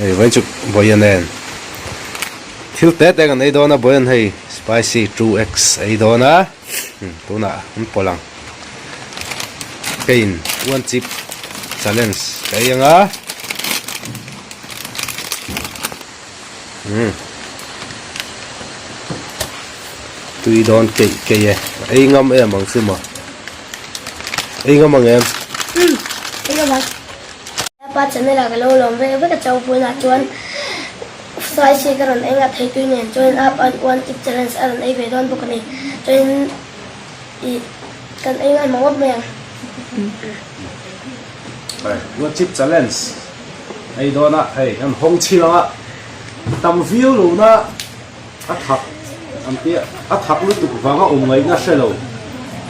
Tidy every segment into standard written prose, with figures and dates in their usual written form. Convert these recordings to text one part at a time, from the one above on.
Hei vawi chu Bawiha nen thil te te kan ei dawn a, Bawiha'n hei spicy 2x a ei dawn a, tunah an pawlh ang. Keiin one chip challenge ka ei ang a. Umm tui dawn keih keih e, ei ngam em ang chu maw? Ei ngam ang em? Umm ei ngam ang. Pa channel ah ka lo lawm vek vek a chau punah chuan spicy ka rawn eng a thei tui nen chuan up an one chip challenge a rawn ei ve dawn bawk a ni chuan ih kan ei ngai mawp mai ang. Hei one chip challenge ei dawn a hei an hawng chhin ang a tam viau lo na a thak an tia a thak lutuk vanga awm ngaihna hre lo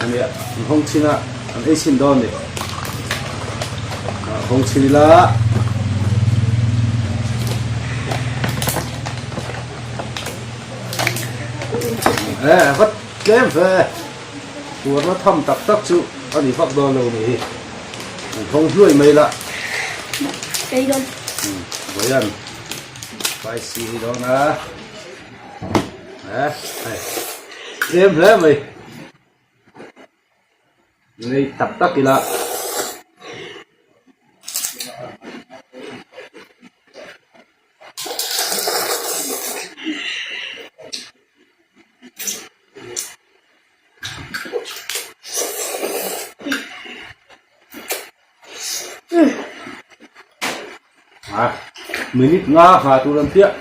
ania an hawng chhin a an ei chhin dawn a ni hawng chhin ila e va tlem ve tuarna tham tak tak chu a ni vak dawn lo ni hi an hawng hluai mai la vawian. Spicy hi dawn a eh hei tlem hle mai nei tak tak ila A minute nga ha tur an piah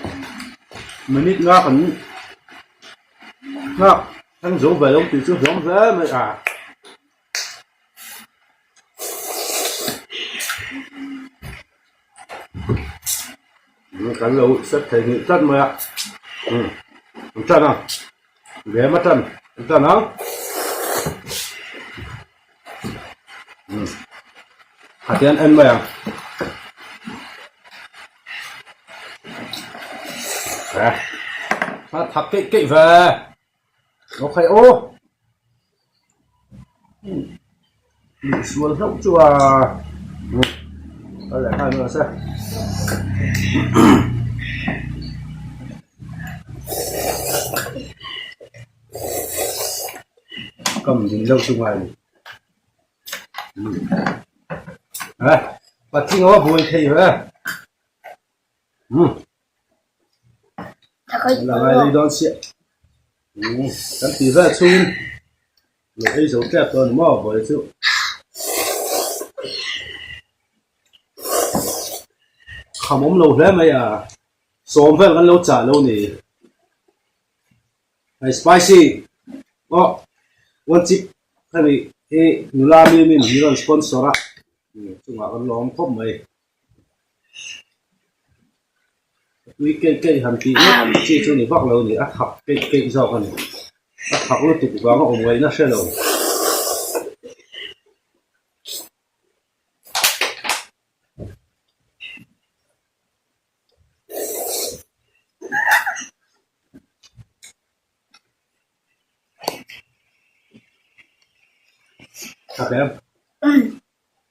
minute nga kan nghak thleng zo ve lo tih chu hlawm hle mai a. Kan lo set thei hnih tlat mai a umm an tan a lem a tan an tan ang. Kha tian en mai ang. Eh. Kha thak keih keih ve. Ok aw. Luh sual hlauh chu a. Kal leh nghal mai se. Kam din deuh chu ngai a ni. Eh, patling a buai thei ve. Um. La ngai lei dawn chiah. Um, kan ti vel chhungin lo ei zo tep dawn ni maw buai chu. Kham awm lo hle mai a. Sawm vel kan lo chah lo ni. Hei spicy pawh one chip hemi hi nula mi min min rawn sponsor a chungah kan lawm khawp mai tui keih keih han tih ngawt chi chu ni vak lo a ni a thak keih keih zawk a ni a thak lutuk vanga awm ngaihna hre lo. Tha em?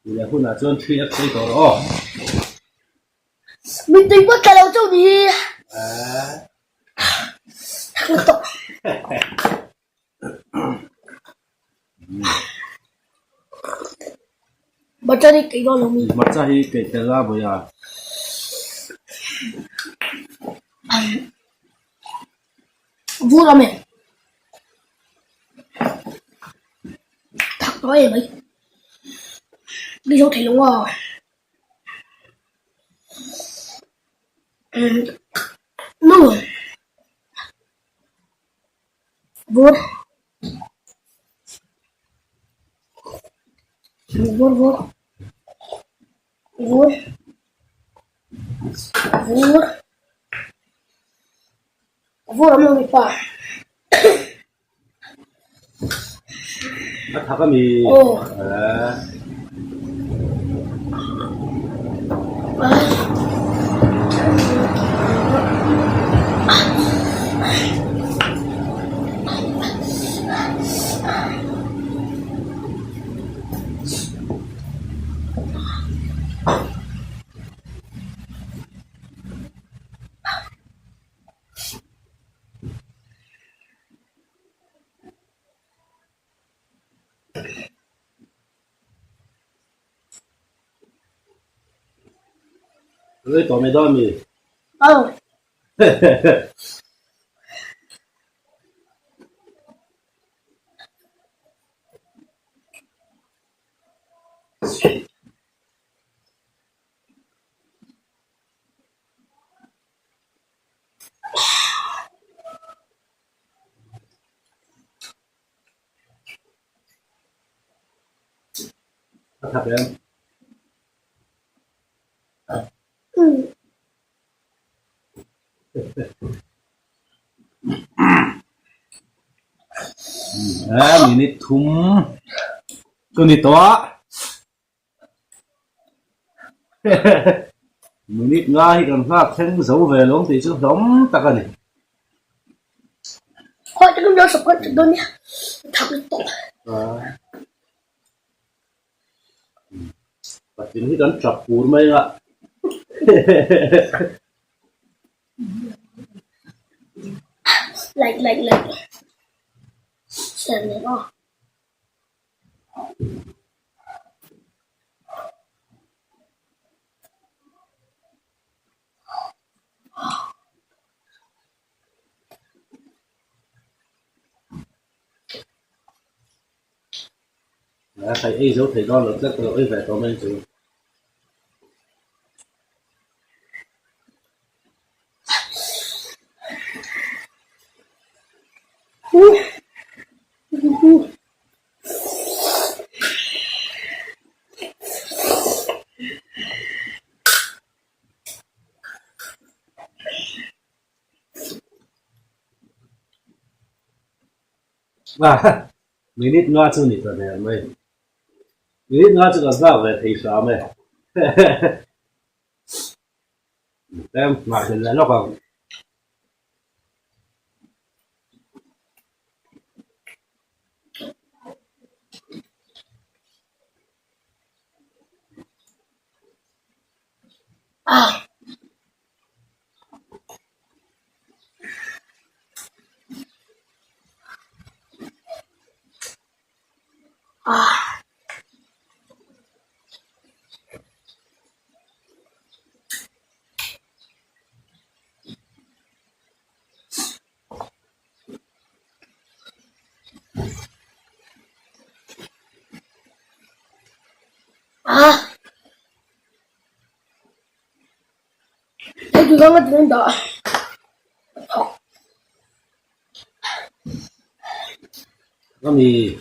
Tih leh hunah chuan thi a chei tawh rawh aw. Mittui pawh tla lo chauh ni hi. Thak lutuk. Hmarcha hi keih dawn lo mi? Hmarcha hi keih tel a vawi a. Vur awm e. Thak tawh em mai. Ni zo thei lo a. Nu. Vur vur vur vur vur vur awm lo mipa a thak a mi aw Rei tawh mai dawn mi? Aw. A thak em? A minute thum chu ni tawh a minute nga hi kan nghak thleng zo ve lo ang tih chu hlawm tak a ni. Khawi takin lo support dawn nia thak lutuk. Patling hi kan tap pur mai a. Like like like. Share nen aw. A khai ei zo thei dawn lo tlat ka lo ei ve tawh mai chu. Minute nga chu ni ta der mai. Minute nga chu ka zak ve thei hram e. Tlem nghah hlel leh lawk ang. Ami.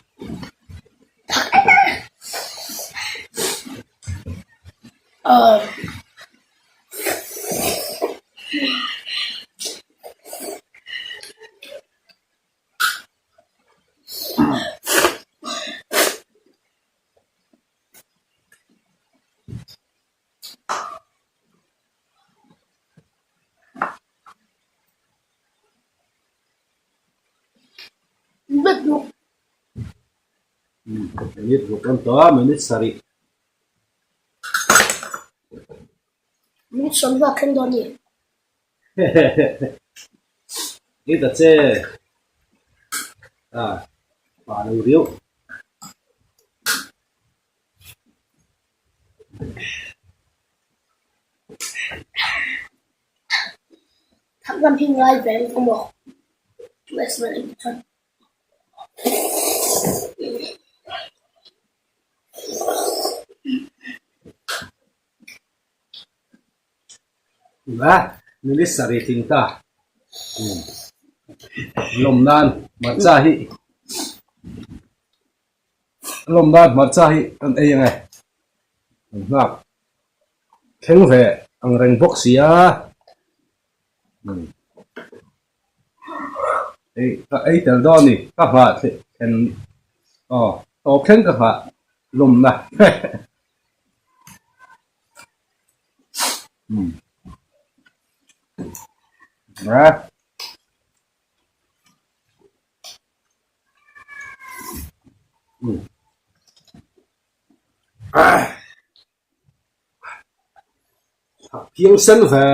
Minute ruk an tawh a, minute sarih. Minute 20 thleng dawn ni. I ta che. A, pa lo riau. Thak lam hi ngai ve lutuk maw? US vel en chuan. A minute sarih tling ta. Lawm nan hmarcha hi lawm nan hmarcha hi kan ei ang e. Kan nghak thleng ve ang reng bawk si a. Ei ka ei tel dawn a ni ka nghah thlen aw tawp thleng ka nghah lawmna Phiang sen ve.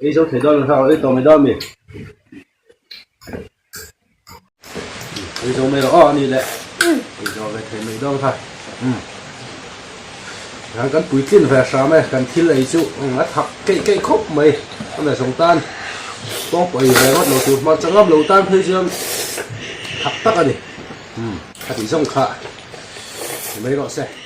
Ei zo thei dawn lo ei tawh mai dawn mi. Ei zo mai rawh aw a nih leh. Ei zo ve thei mai dawn kha. Kan kan puitlin ve hram e, kan thil ei chu a thak keih keih khawp mai. A meh zawng tan kawng pawh ei ve ngawt lo tur hmarcha ngam lo tan phei chuan thak tak a ni. Kha tih zawng kha ni mai rawh se.